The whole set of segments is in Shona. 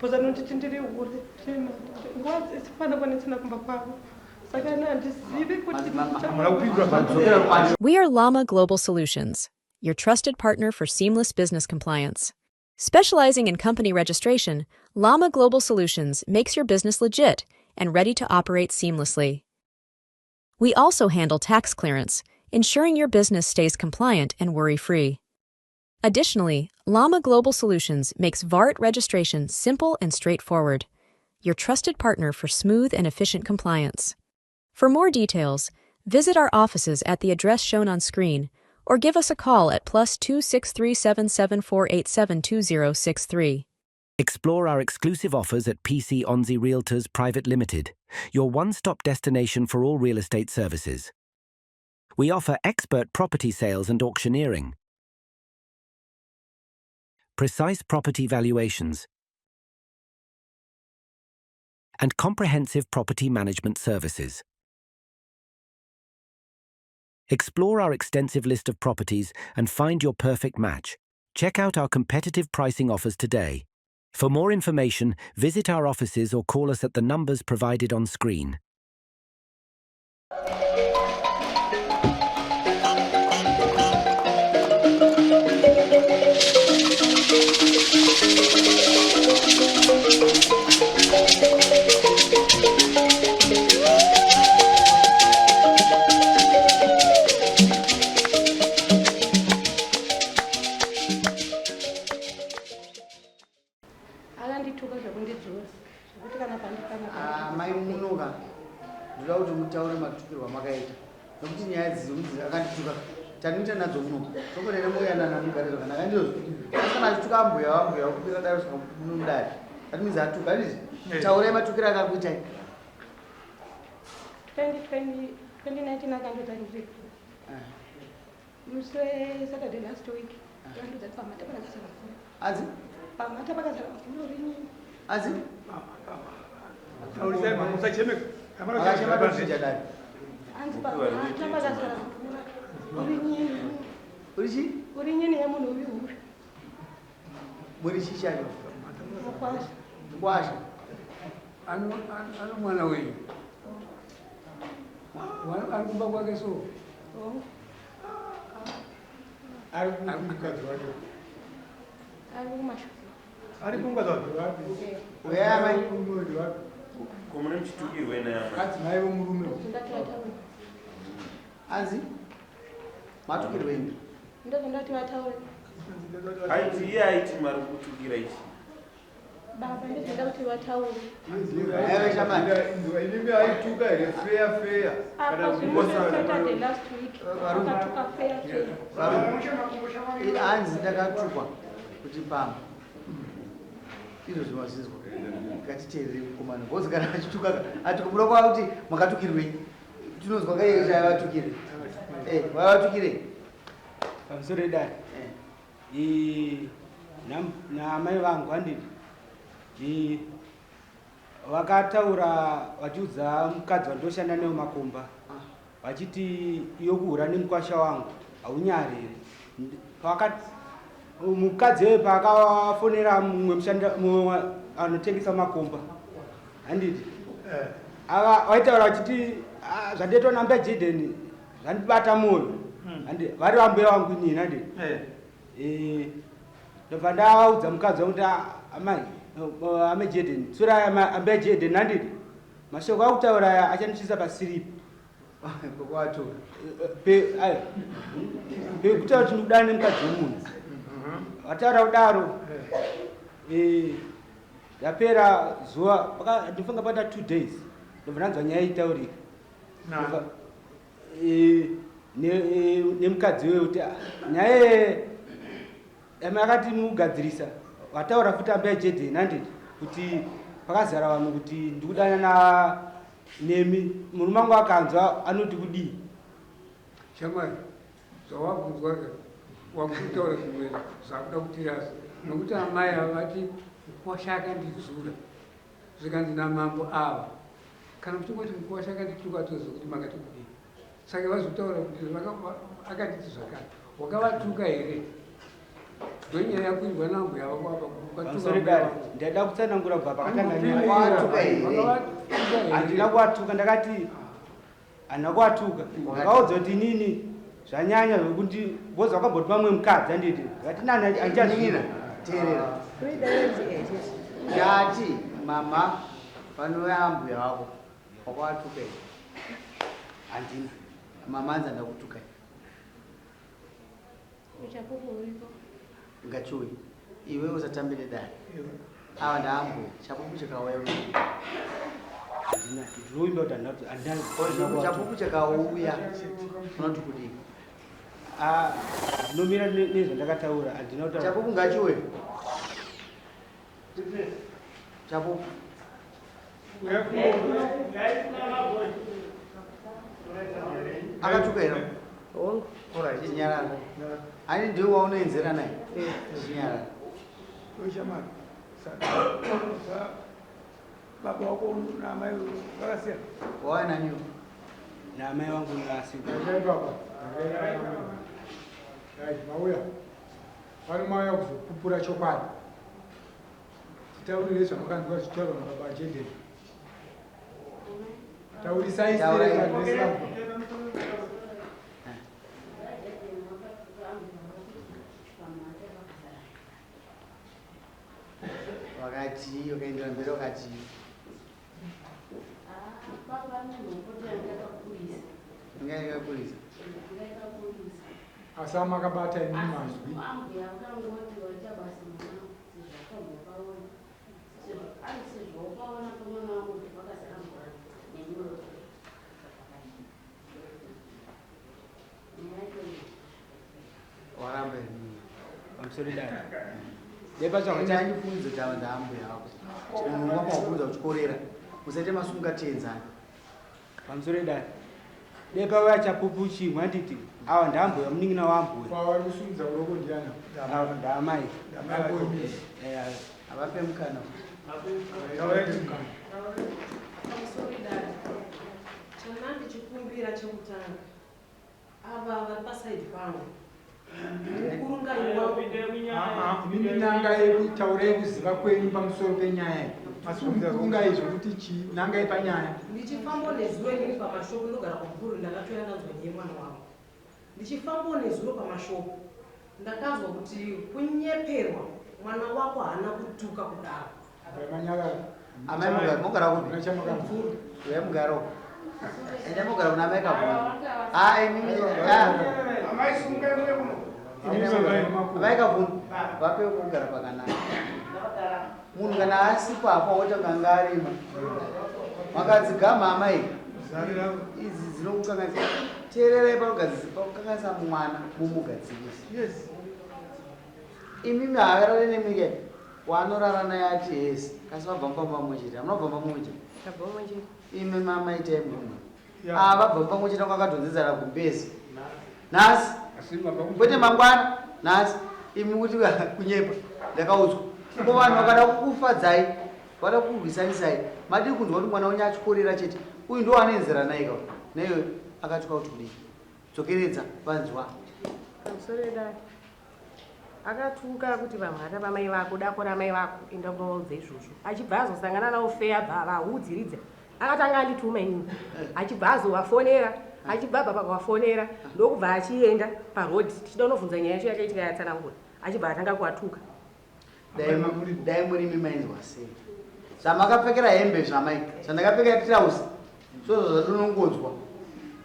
Because ndiri hure nguva dzese panokonetsana kumba kwavo saka ini handizivi kuti We are Llama Global Solutions, your trusted partner for seamless business compliance. Specializing in company registration, Llama Global Solutions makes your business legit and ready to operate seamlessly. We also handle tax clearance, ensuring your business stays compliant and worry free. Additionally, Llama Global Solutions makes VART registration simple and straightforward, your trusted partner for smooth and efficient compliance. For more details, visit our offices at the address shown on screen or give us a call at +263 774 872063. Explore our exclusive offers at PC Onzi Realtors Private Limited, your one stop destination for all real estate services. We offer expert property sales and auctioneering, precise property valuations, and comprehensive property management services. Explore our extensive list of properties and find your perfect match. Check out our competitive pricing offers today. For more information, visit our offices or call us at the numbers provided on screen. Akandituka zvekundidzura zvekuti kana pandikana. Ah, mai munoka ndoda kuti mutaure matukirwo amakaita nokuti nyaya idzi dzekunzi akandituka tanoita nadzo muno tokonere moyanana mugare zvakanaka ndizvo. Asi kana achituka ambuya vambuya kupira dare kusvika muno mudare, that means atuka, handiti? Taurai matukiro akakuitai. 2020 2019 akandudza ndiri musi weSaturday last week, akandudza kuti pamhata pakazara mvura. Anzi? Pamhata pakazara mvura, uri nyini. Anzi? Taurisai, musachemeka. Akachema tochinja dare. Anzi pamhata pakazara mvura, uri nyini. Uri chii? Uri nyini yemunhu, uri hure. Muri chii chacho? Mukwasha. Mukwasha. Ano mwana wenyu ari kumba kwake so? Oh. Ari kumukadzi wake? Ari kumashure. Ari kumukadzi wake. Uyai amai. Ko mune muchitukirwe naye? Madzimai vomurume. Ndati vataure. Anzi matukirwo enyu? Ndobva ndati vataure. Aiti iye aiti mari kutukira ichi. Baba, ndozvenda kuti vataure. Aiwe shamani. Inimi aituka here feya feya? Apa zvimusaturday last week. Varume. Akatuka feya feya. Varume. Hanzi ndakatukwa kuti pamba izvo zvimazvizwa. Ngatiteerere mukomana bhozi kana achituka ati kubuda kwa kuti makatukirwei, tinonzwa kaiye chaivatukire. Vavatukire. Pamusoro edare. Naamai vangu, handiti? Vakataura vachiudza mukadzi wandoshanda naye makomba vachiti iyo kuhura nemukwasha wangu haunyari here? Mukadzi weye paakafonera mumwe mumwe anotengesa makomba, handiti? Ava vaitaura vachiti, "Ah, zvandoitwa namba Jaden zvandibata mwoyo." Handi vari vambuya vangu inini, handiti? Ndobva ndaudza mukadzi wangu kuti, "Ah, amai, amai Jaden, tsurai amai Jaden, handiti? Mashoko akutaura aya achandisvitsa pasiripi." Kwakwatura. Pekutaura kuti ndikudana nemukadzi wemunhu, vataura kudaro. Yapera zuva, ndinofunga paita 2 days, ndobva ndanzwa nyaya itaurika nemukadzi weyo kuti, "Ah, nyaya ame akati mugadzirisa." Vataura futi ambuya Jaden, handiti, kuti pakazara vanhu kuti ndikudana na nemi, murume wangu akanzwa anoti kudii? Shamwari, zvawabvunzwa ka, wakutaura zvimwe zvakuda kutirasa, nokuti amai ava vati mukwasha akandidzura, zvikanzi namambo ava kana muchingoti mukwasha akandituka, toziva kuti makati kudii. Saka vazotaura kuti akanditi zvakati, wakavatuka here? Ndonyaya yakuirwa nambuya vako apa. Pamusoro dare, ndaida kutsanangura kubva pakatanga nyaya. Watuka here? Handina kuwatuka, ndakati handina kuwatuka. Ndakaudza kuti inini zvanyanya zvekuti boza wakamboti pamwe mukadzi anditi ndakati nani Nina, handichaziva. teerera. Ndati mama panouya ambuya vako wakawatuka here? Handina. Mama anzi ndakutukai. Uchapupu huripo. Ngachiuye. Iwe usatambire dare. Ava ndaambuya. Chapupu chakauya. Handina. Ndinoimba kuti handina handina kuwatuka. Chapupu chakauya. Unoti kudii? Ah, ndinomira nezvandakataura, handina kutaura. Chapupu ngachiuye. Chapupu. Akatuka here? Hongu. Alright, chinyarara. Ani ndiwe waunoenzera naye? Chinyarara. Shamwari, saka baba wako naamai vakasiyana? Wauya naniwo? Naamai vangu nasi. Ndakai baba, ndakai mauya pano, mauya kuzopupura chokwadi. Titaurire zvamakanzwa zvichitaurwa nababa Jedeni. Taurisai. Taurai. Sere vanhu vese vanzwa. Vakati vakaendera mberi vakati inga yakakurisa. Asi amakabata imi mazwi. Ambuya vakangoti waita basa mwana sezvakambokaona, ari sezvaukaona pamwana wangu kuti pakazara mvura nenyoro. Nyaya yacho iyi. Waramba here? Pamusoro dare. Dai Andifunze tava ndaambuya vako. Munhu wako wakuudza uchikorera. Usaite masungatenzani. Pamusoro dare. Dai pauya chapupu chimwe handiti awa ndaambuya munin'ina waambuya. Kwavari kusumudza uroko ndiana? Awa ndaamai. Ndamai. Havape mukana. Taurai mukana. Pamusoro dare, chana ndichikumbira chekutanga, ava vari pasaidi pangu, mukurungai wangu. Mimi nangai, taurai kuziva kwenyu pamusoro penyaya iyi. Asi mukurungai zvokuti chii? Nangai panyaya. Ndichifambawo nezuro inini pamashopu, ndogara kuBhuru, ndakatoya ndanzwa nyaya yemwana wangu. Ndichifambawo nezuro pamashopu ndakanzwa kuti kunyeperwa, mwana wako haana kutuka kudaro. Manyarara. Amai mugara, mogara kupi? Muna chamakanzwa. Uya mugara uko. Enda mogara kuna amai Kavhuna. Ah, imimi. Ah. Amai, sungai muye kuno. Amai Kavhuna. Vape kugara pakanaka. Munhu kana asipo apo wotanga anga arima. Makadzigama amai. Idzi dzinokukanganisa. Teererai pakukanganisa mwana mumugadzirisa. Yes. Imimi haarare nemike waanorara naye ati hesi kasi vabva mupamba pamwe chete. Hamunabva pamwe chete? Tabva mumwe chete. Imi mama itai mumwe. Ah, vabva pamwe chete kwakadhonzedzana gumbezi. Nhasi. Asi mabva Kwete mangwana, nhasi. Imi kuti kunyepa. Ndakaudzwa. Ko vanhu vakada kukufadzai, vada kukurwisanisai. Madii kunzwa kuti mwana wenyu achikorera chete. Uyu ndo anoenzera naye ka. Naiwe akatuka kuti kudii? Dzokeredza vanzwa. Pamusoro dare, akatuka kuti vamhata vamai vako, dako ramai vako, enda kunovaudza izvozvo. Achibva azosangana nawo feya, bva vahudziridza. Akatanga andituma inini, achibva azovafonera, achibva abva pakuvafonera ndokubva achienda parodhi tichida kunovhunza nyaya yacho yakaitika yatsanangura, achibva atanga kuatuka. Dai murimi mainzwa sei? Zvamakapfekera hembe zvamai, zvandakapfekera tirausi. Sozvo zvadonongodzwa.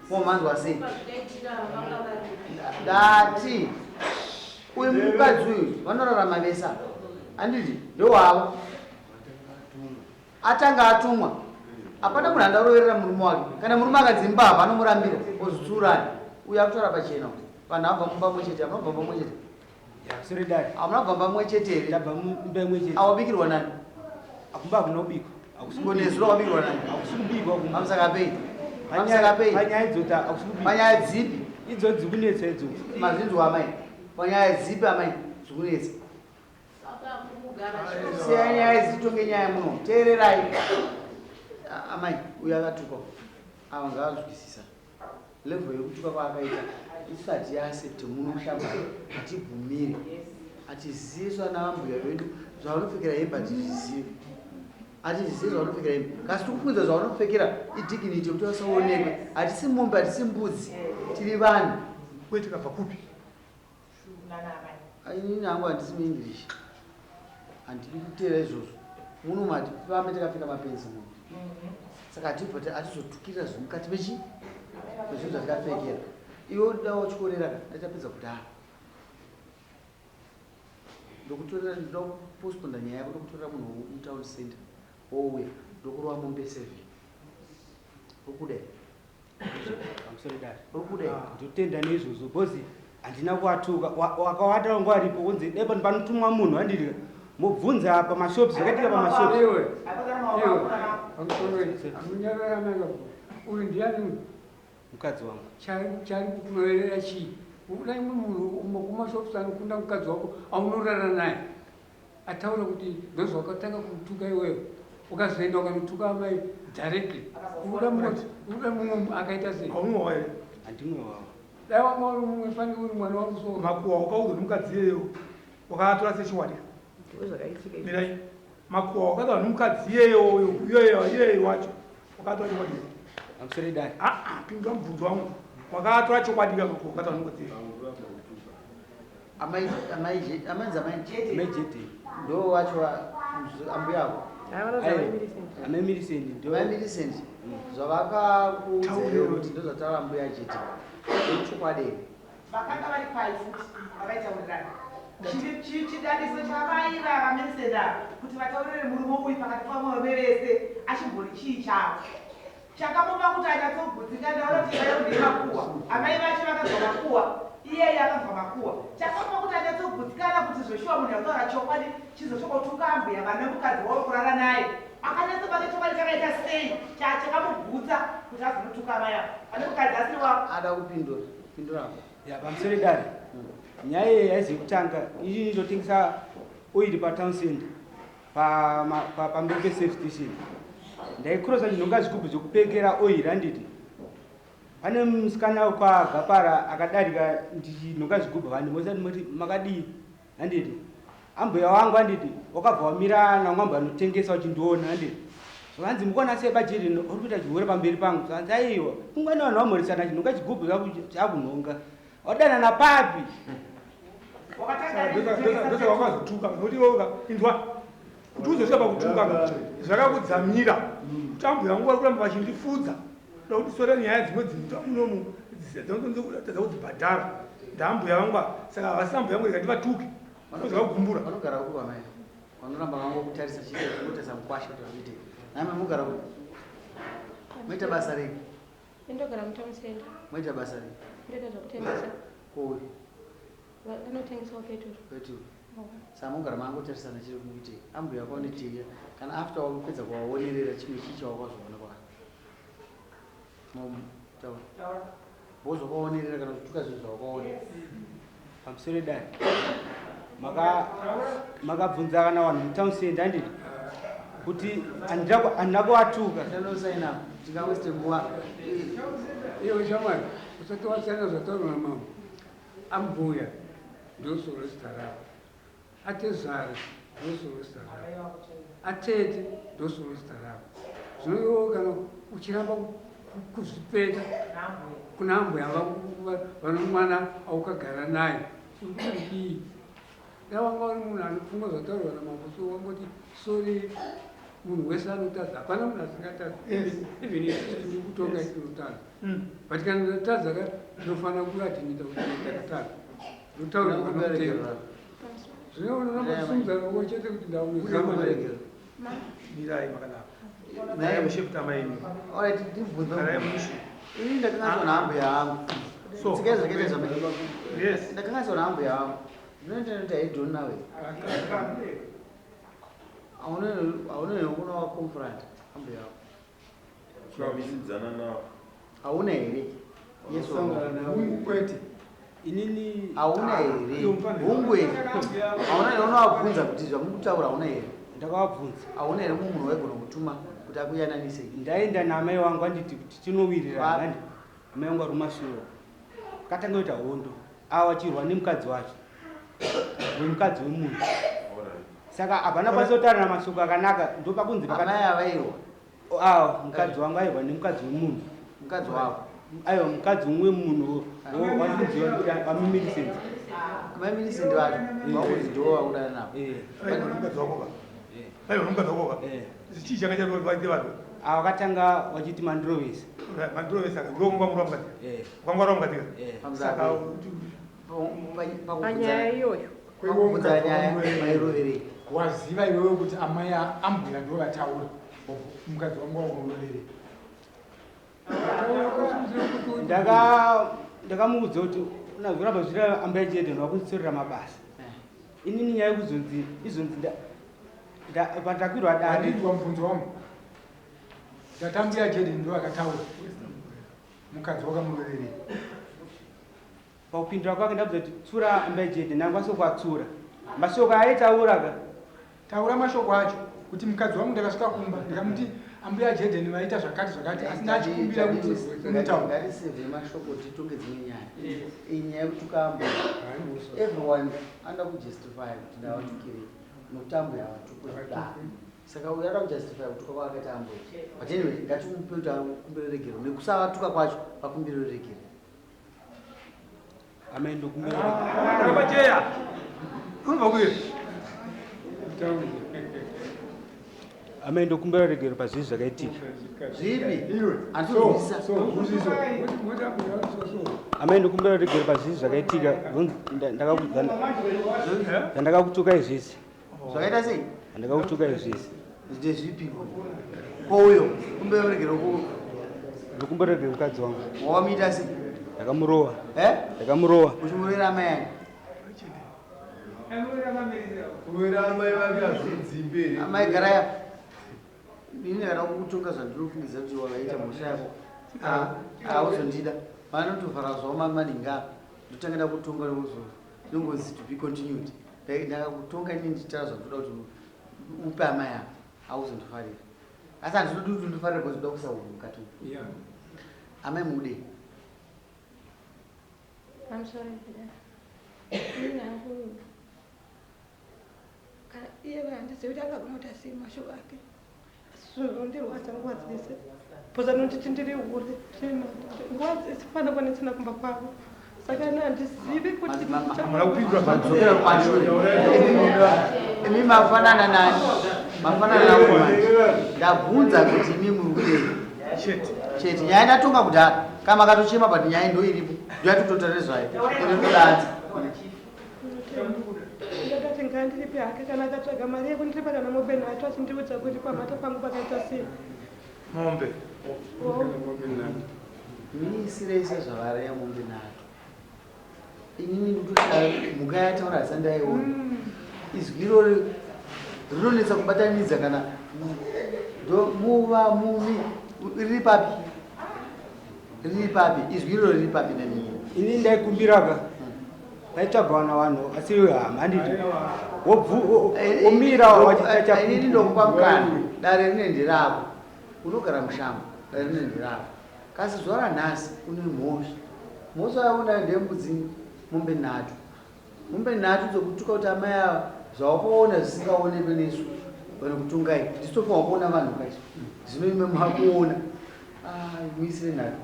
Ko manzwa sei? Zvakaitika vanga vari Ndati uyu mukadzi uyu vanorarama vese ava. Handiti ndowavo. Atanga atumwa. Hapana munhu andaroverera murume wake. Kana murume akanzi mbavha anomurambira ozvitsurani. Uyu akutaura pachena. Vanhu abva mumba mumwe chete, hamuna kubva mumba mumwe chete. Pamusoro dare. Hamuna kubva mumba mumwe chete here? Ndabva mumba imwe chete. Awabikirwa nani? Kumba hakuna kubikwa. Hakusi Ko nezuro wabikirwa nani? Hakusi kubikwa kumba. Pamusaka pei? Pamusaka pei? Panyaya idzodzi hakusi kubikwa. Panyaya dzipi? Idzodzi dzikunetsa idzodzi. Mazvinzwa amai. Panyaya dzipi amai dzikunetsa? Saka kugara Siyai nyaya idzi titonge nyaya muno. Teererai. Amai, uyu akatukwa. Ava ngavanzwisisa. Level yekutuka kwaakaita isati yaaccept muno mushamba hatibvumiri. Hatizivi vana vambuya vedu zvavanopfekera hembe hatizvizivi. Hatizvizivi zvavanopfekera hembe. Kasi tikufunza zvavanopfekera idignity yekuti vasaonekwe. Hatisi mombe, hatisi mbudzi. Tiri vanhu. Uye tikabva kupi? Inini hangu handisi muEnglish. Handidi kuteera izvozvo. Muno matifambe takapfeka mapenzi muno. Saka hatibva hatizotukirira zvemukati mechi mezvinhu zvatikapfekera. Iwe unoda wotyorera ka ndachapedza kudhara. Ndokutorera ndoda kupostponda nyaya yako ndokutorera munhu mutown center wouya ndokurova mombe seven. Ukuda here? Pamusoro dare. Ukuda here? Ndotenda neizvozvo because handina kuwatuka. Wakawata wangu aripo kunzi dai panotumwa munhu handiri mobvunza pamashops zvakaitika pamashops. Iwe, iwe, pamusoro amunyarara manga uyu ndiani uyu? Mukadzi wangu. Chari kukuroverera chii? Unoda imwe munhu umwe kumashops anokunda mukadzi wako aunorara naye. Ataura kuti ndozvawakatanga kumutuka iwewe. Ukazoenda ukanotuka amai directly. Unoda mumwe unoda mumwe akaita sei? Haumwe wayo. Handimwe wawo. Dai wanga uri mumwe fanike uri mwana wangu so. Makuwa wakaudzwa nemukadzi iyeyo wakatora sechiwani. Ndozvakaitika izvi. Mirai. Makuwa wakataura nemukadzi iyeyo iyeyo iyeyo wacho wakatora chokwadi. Pamusoro dare. Ah ah, pindura mubvunzo wangu. Wakatora chokwadi ka makuwa wakataura nemukadzi iyeyo. Amai amai amai amai Amai Jede. Ndo wacho ambuya avo. Amai Millicent ndo. Amai Millicent zvavakakuudza here kuti ndozvataura ambuya Jede. Ndechokwadi here? Vakanga vari pai futi vakaitaurirana. Chidadiso chavai vava Millicent ava kuti vataurire murume uyu pakati pavamwe varume vese achimbori chii chavo. Chakamupa kuti anyatsogutsika ndaona kuti imba yangu ndeyemakuhwa. Amai vacho vakanzwa makuhwa, iyeye akanzwa makuhwa. Chakamupa kuti anyatsogutsikana kuti zveshuwa munhu akutaura chokwadi chizochokotuka ambuya vane mukadzi wauri kurara naye. Akanyatsobata chokwadi chakaita sei chakamugutsa kuti azonotuka amai ava vane mukadzi asiri wavo. Ada kupindura, pindura ako. Ya pamusoro dare. Nyaya iyi haizi yekutanga. Ini ndotengesa oil patown center. Pamberi pesafe station ndaikrosa chinhonga zvigubhu zvekupekera oil handiti pane musikana kwagapara akadarika ndichinhonga zvigubhu vanhu mose moti makadii handiti ambuya wangu handiti wakabva wamira namwe ambuya anotengesa uchindiona handiti zvakanzi mukuona sei bajeri uri kuita chihure pamberi pangu zvakanzi aiwa kungani vanhu vamhoresana chinhonga chigubhu chakunhonga wadanana papi Ndosaka wakazotuka nokuti iwe inzwa kuti uzosvika pakutuka zvakakudzamira kuti ambuya vangu vari kuramba vachindifudza kuda kuti sore nyaya dzimwe dzinoitwa munomu dzinotadza kudzibhadhara ndaambuya vangu ava saka havasi ambuya vangu rega ndivatuke ndozvakakugumbura. Vanogara kupi amai? Vanoramba vangokutarisa chete kungotarisa mukwasha kuti vakuite. Nhai mugara kupi? Moita basa rei? Ndogara mutown center. Moita basa rei? Ndoita zvekutengesa. Kupi? Ndinotengesawo peturu. Peturu. Saka mogara mangotarisana chiri kuite. Ambuya wako vanoteya kana after wapedza kuvaonerera chimwe chii chawakazoona kwavari? Taura. Because wakaonerera kana kutuka zvinhu zvawakaona. Pamusoro dare. Makabvunza kana vanhu mutown center handiti kuti handina kuvatuka. Ndanosaina tingaweste nguva. Iwe shamwari usati wasiyana zvataurwa namambo. Ambuya ndosoro zita ravo. Atezvara ndosoro zita ravo. Atete ndosoro zita ravo. Zvino iwewe kana uchiramba kuzvipeta kuna ambuya vano mwana aukagara naye uri kudii? Dai wanga uri munhu anofunga zvataurwa namambo so wangoti sorry munhu wese anotadza hapana munhu asingatadzi even isusu tiri kutonga tinotadza but kana ndatadza ka ndinofanira kuadmita kuti ndakatadza ndotaura vanotenda zvino unoramba kusimudza ruoko chete kuti ndaunozama Mirai makanaka. Mirai mushe kuti amai imi. Alright, ndibvunze. Garai mushe. Ini ndakanganiswa naambuya vangu. So. Tsikai zvakaita zvamai. Yes. Ndakanganiswa naambuya vangu. Ndinoita kuti I don't know. Hauna here kuna confront ambuya vako. Kuhambidzana navo. Hauna here? Yes or no? Hungu kwete. Inini hauna here? Hungu here? Hauna here unovabvunza kuti zvamukutaura hauna here? Ndakavabvunza. Hauna here mumwe munhu waigona kutuma kuti akuyananise? Ndaenda naamai vangu anditi kuti tinowirirana handi amai vangu vari kumashure uko. Akatanga kuita hondo ava achirwa nemukadzi wacho. wemukadzi wemunhu saka hapana kwanisa kutaurana mashoko akanaka ndopakunzi Amai avairwa awa mukadzi wangu airwa nemukadzi wemunhu mukadzi wavo aiwa mukadzi umwe munhu wamimilicent mamilicent vacho vakunzi ndiwo vakudana navo Aiwa mukadzi wako ka. Aiwa mukadzi wako ka. Chii changa chaita vanhu? Wakatanga wachiti mandirovesa. Mandirovesa ka. Ndiwo kwangwa mukadzi. Kwangwa mukadzi ka. Saka Panyaya iyoyo. Pakubvunza nyaya mairoverei. Waziva iwewe kuti amai ambuya ndo vataura mukadzi wangu wakuroverei. Ndakamuudza kuti unazoramba zvira ambuya Jaden wakunditsorera mabasa. Inini nyaya yekuzonzi izonzi pandakwirwa dare. Wandinzwa mubvunzo wangu? Ndati ambuya Jaden ndo vakataura mukadzi wakamuroverei. Pakupindura kwake ndabvunza kuti tsura ambuya Jaden nangwa sokwatsura. Mashoko aitaura ka. Taura mashoko acho kuti mukadzi wangu ndakasvika kumba ndikamuti ambuya Jaden vaita zvakati zvakati asi ndachikumbira kuti unotaura. Ngatisevhe mashoko titonge dzimwe nyaya. Iyi nyaya yekutuka ambuya. Everyone anoda kujustify kuti ndavatukirei nokuti ambuya havatukwe kudaro. Saka uyo anoda kujustify kutuka kwaakaita ambuya. But anyway, ngatimupe kuti akumbire regero nekusavatuka kwacho vakumbire regero. Amai ndokumbira. Pacheya. Unobva kuye. Amai ndokumbira regero pazvizvi zvakaitika. Zvipi? Handizonzwisisa. Amai ndokumbira regero pazvizvi zvakaitika. Zvandakakutuka izvizvi. Zvakaita sei? Zvandakakutuka izvizvi. Ndezvipi? Kouyo kumbira regero ko. Ndokumbira regero mukadzi wangu. Wamuita sei? Ndakamurova. Eh? Ndakamurova. Uchimurovera amai ani? Kurovera amai vake hazvidzimbe. Amai garaya. Ini ndakada kukutonga zvandinofungidza kuti wakaita mhosva yako. Hauzondida. Vanotovhara zvavo maningi apa. Ndotanga ndakutonga nokuzo. Ndongozi to be continued. Ndakakutonga inini ndichitaura zvandinoda kuti upe amai apa. Hauzondifarira. Asi handinodi kuti undifarire because ndoda kuisa unhu mukati umu. Yeah. Amai mude. Pamusoro pedare. Ini hangu kana iye handizivi kuti angagona kuti asiye mashoko ake. Asi zvinondirwadza nguva dzese. Because anonditi ndiri hure. Nguva dzese fana kwanetsana kumba kwavo. Saka ini handizivi kuti Madzokera kumashure. Imi mafanana nani? Mafanana nani manje? Ndabvunza kuti imi muri kudei? Chete. Chete. Nyaya ndatonga kudhara. Kama akatochema but nyaya ndo iripo. Ndoyatototarire zvayo. Ende todanza. Ndakati ngaandiripe hake kana akatsvaga mari yekundiripa kana mombe nhatu achindiudza kuti pamhata pangu pakaita sei. Mombe. Miisirei sezvavareva mombe nhatu. Inini ndikutoshaya mhuka yataura asi ndaiona. Izwi iroro rinonetsa kubatanidza kana ndo muva mumi riri papi? Riri papi? Izwi iroro riri papi nanini? Ini ndaikumbira ka. Paitsvagwa na vanhu asi hama handiti. Womira wachiita Inini ndokupa mukana. Dare rine nderako. Unogara mushango. Dare rine nderako. Kasi zuva ranhasi une mhosva. Mhosva yaunayo ndeyembudzi mombe nhatu. Mombe nhatu dzokutuka kuti amai ava zvawakaona zvisingaonekwe nesu vanokutongai. Ndisu tofanirwa kuona vanhu kacho. Zvino ime makuona. Muisire nhatu.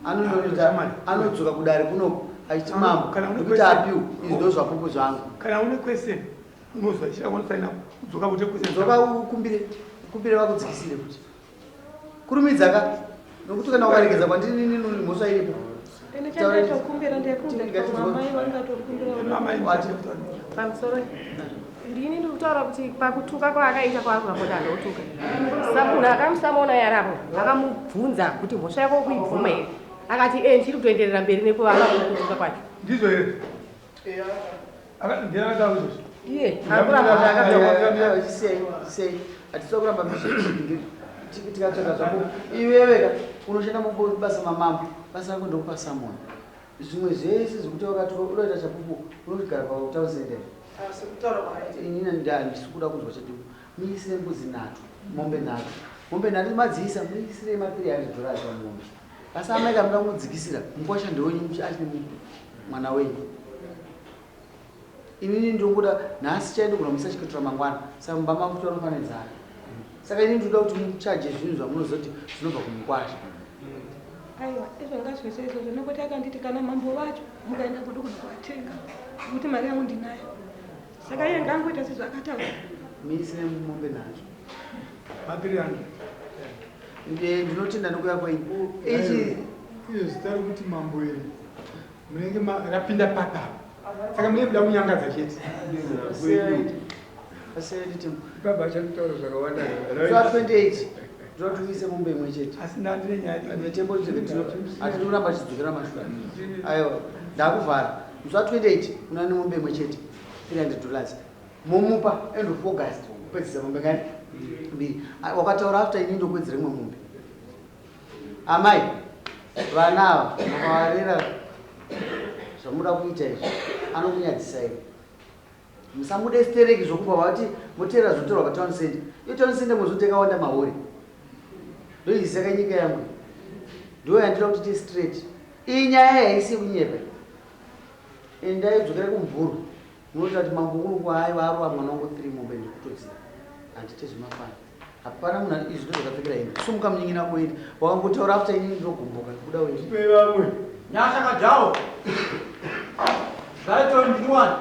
Anonoita anodzoka kudare kunoku achiti mambo Kana une nekuti question. apiwa izvi ndo zvapupu zvangu. Kana une question unozwa chira unosaina kudzoka kuti question. Dzoka ukumbire ukumbire vakudzikisire kuti. Kurumidza ka nokuti kana ukaregedza kwandiri nini nini mhosva iripo. Ini chandaitokumbira ndekumbira amai vangatokumbira. Pamusoro ndini ndiri kutaura kuti pakutuka kwaakaita kwaari kuramba andotuka. Saka munhu akamusamona yarapo akamubvunza kuti mhosva yako kuibvuma here. Akati eh ndichiri kutoenderera mberi nekuvaka kutuka kwacho. Ndizvo here? Ndiye akataura izvozvo. Iye akuramba kuti akataura. Sei sei hatisi kuramba tikatsvaka zvako iwewe ka unoshanda mubasa mamambo basa rako ndokupa samoni zvimwe zvese zvekuti wakati unoita chapupu unogara pautausende inini handisi kuda kunzwa chete muisire mbudzi nhatu mombe nhatu mombe nhatu madziisa muisire ma 300 dollars pamombe asi amai kamuda kumudzikisira mukwasha ndewenyu achine mwana wenyu. Inini ndinongoda nhasi chai ndogona muisa chiketura mangwana saka mumba mangu toanofa nenzara. Saka inini ndinoda kuti muchaje zvinhu zvamunoziva kuti zvinobva kumukwasha. Aiwa, izvo ngazviise izvozvo nekuti akanditi kana mambo vacho mukaenda kudo kuda kuvatenga nekuti mari yangu ndinayo. Saka iye ngaangoita sezvaakataura. Muisire mombe nhatu. Mapiriyani. Ndinotenda nekuya kwenyu. Ichi iyo zita rekuti mambo iri munenge rapinda papa saka munenge muda kunyangadza chete. Baba achakutaura zvakawanda. 28 ndoda kuti uise mombe imwe chete. Asi ndandine nyaya. Mitembo hatidi kuramba tichidzokera mashure. Aiwa, ndakuvhara. Musi wa 28 una nemombe imwe chete 300 dollars. Momupa end of August kupedzisa mombe ngani? Mbiri. Wakataura after ini ndokuwedzera imwe mombe. Amai, vana ava makavarera zvamuda kuita izvi anokunyadzisai. Musamude stereki zvokupa vati moteera zvotorwa patown center. Iyo town center mozoti yakawanda mahure. Ndoizisaka nyika yangu. Ndiyo yandinoda kuti ti straight. Iyi nyaya haisi yekunyepa. Endai dzokera kumvurwi. Munoita kuti mambo kuno kwaaiva arova mwana wangu 3 mombe ndikutoziva. Handite zvemafana. Hapana munhu izvi ndozvakapfekera hembe. Sumuka munyin'ina kuenda. Wakangotaura after inini ndinogumbuka ndikuda uende. Tipei vamwe. Nyasha Kajawo. Brighton Ndiwani.